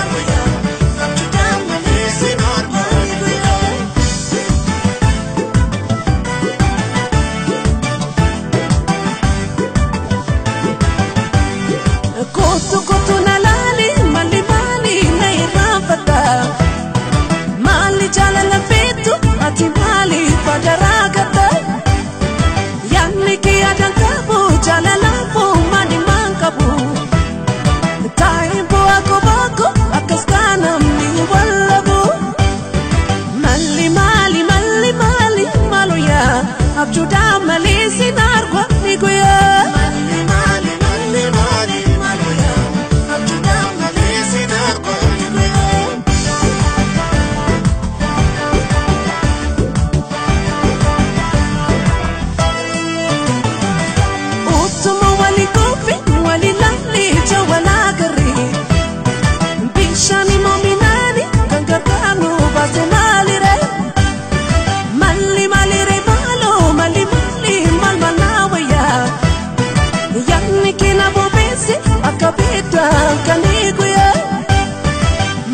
maluya, abjuudhaan malee sin argu guyyaa. Kootu kootu na laali maali maali na irraanfata. Maali jaalala feetu ati maali fadaraa gata. Yaadni kee yaadaan qabu jaalalaafuu maali maan qabu. Taa'ee bu'aa kobaako akkas kaanamni wallabu. Maali maali maali maali maaluyaa abjuudhaan malee sin argu ni guyyaa. Malli maali malli maali maluya, abjuudhaan malee sin argu guyyaa. Utuma wali kofi wali laalli ija wal agarree. Bishaan immoo midhaanii kan gargaaru baase maaliree? Malli maaliree maaloo malli maali maal maal naa wayyaa? Yaadni kee na bobeesse akka beektaa kan eeguyaa.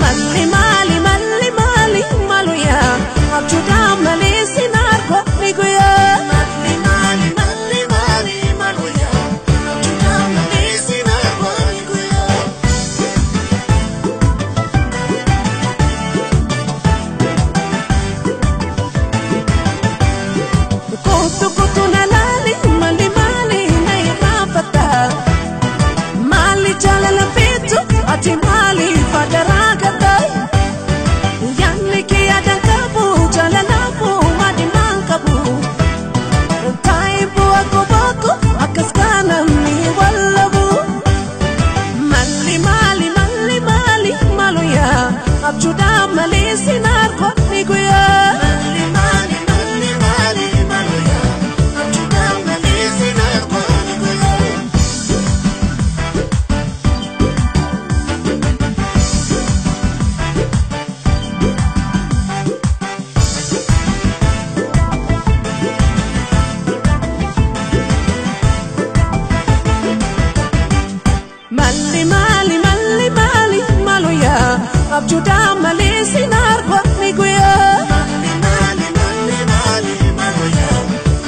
Malli maali malli maali maaluyaa abjuudhaan malee sin argu ni guyyaa. Malli maali malli maali maluya, abjuudhaan malee sin argu guyyaa. Kootu kootu na laali maali maali na irraanfata. Maali jaalala feetu ati maali fadaraa gata. Yaadni kee yaadaan qabu jaalalaafuu maali maan qabu. Taa'ee bu'aa kobaako akkas kaanamni wallabu. Malli maali malli maali maaluyaa abjuudhaan malee sin argu ni guyyaa. Malli maali malli maali maluya, abjuudhaan malee sin argu guyyaa. Malli maali malli maali maaluyaa abjuudhaan malee sin argu ni guyyaa. Malli maali malli maali maluya,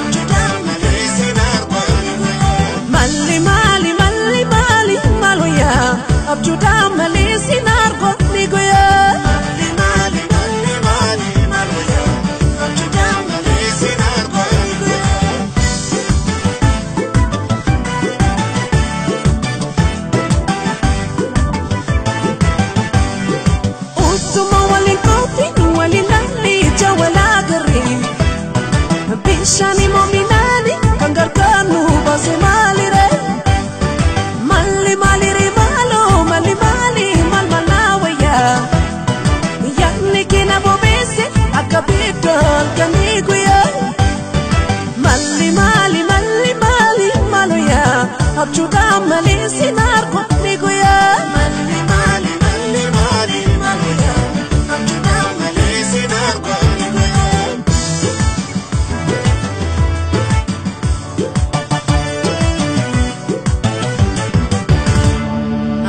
abjuudhaan malee sin argu guyyaa. Malli maali malli maali maaluyaa abjuudhaan malee sin argu ni guyyaa. Malli maali malli maali maluya, abjuudhaan malee sin argu guyyaa. Utuma waliin kofi waliin laalli ija wal agarree. Bishaan immoo midhaanii kan gargaaru baase maaliree? Malli maaliree maaloo malli maali maal maal naa wayyaa? Yaadni kee na bobeesse akka beektaa kan eeguyaa. Malli maali malli maali maaluyaa abjuudhaan malee sin argu ni guyyaa. Malli maali malli maali maluya, abjuudhaan malee sin argu guyyaa.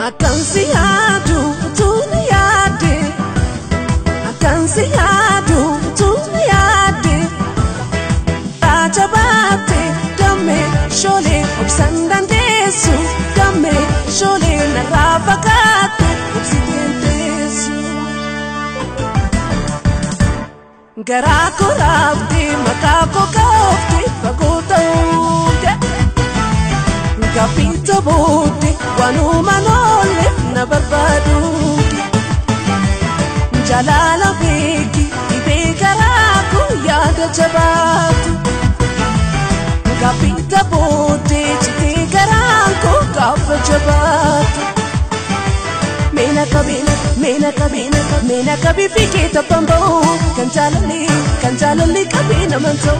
Akkan si yaadu utuu na yaadde. Akkan si yaadu utuu na yaadde. Baaja baatte gammee shoolee obsaan dandeessu gammee shoolee narraa fagaatte obsiteen teessu. Garaa koo raabdee maqaa koo kooftee fagoo ta'uu ga'e. Gaaffii booddee waanuma noolleef na barbaadu. Jaalala beeki dhibee garaa koo yaada jabaatu. Gaaffii booddee citee garaan koo gaafa jabaatu. Meena qabi meena qabi meena qabi fiigee taphaan ba'u kan jaalalli qabee naman ta'u.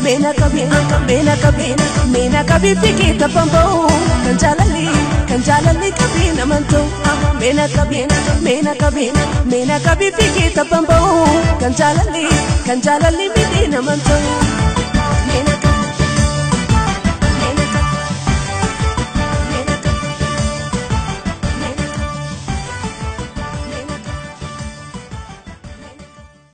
Meena qabi meena qabi meena qabi fiigee taphaan ba'u kan jaalalli qabee naman ta'u. Meena qabi meena qabi meena qabi fiigee taphaan ba'u kan jaalalli miidhee naman ta'u.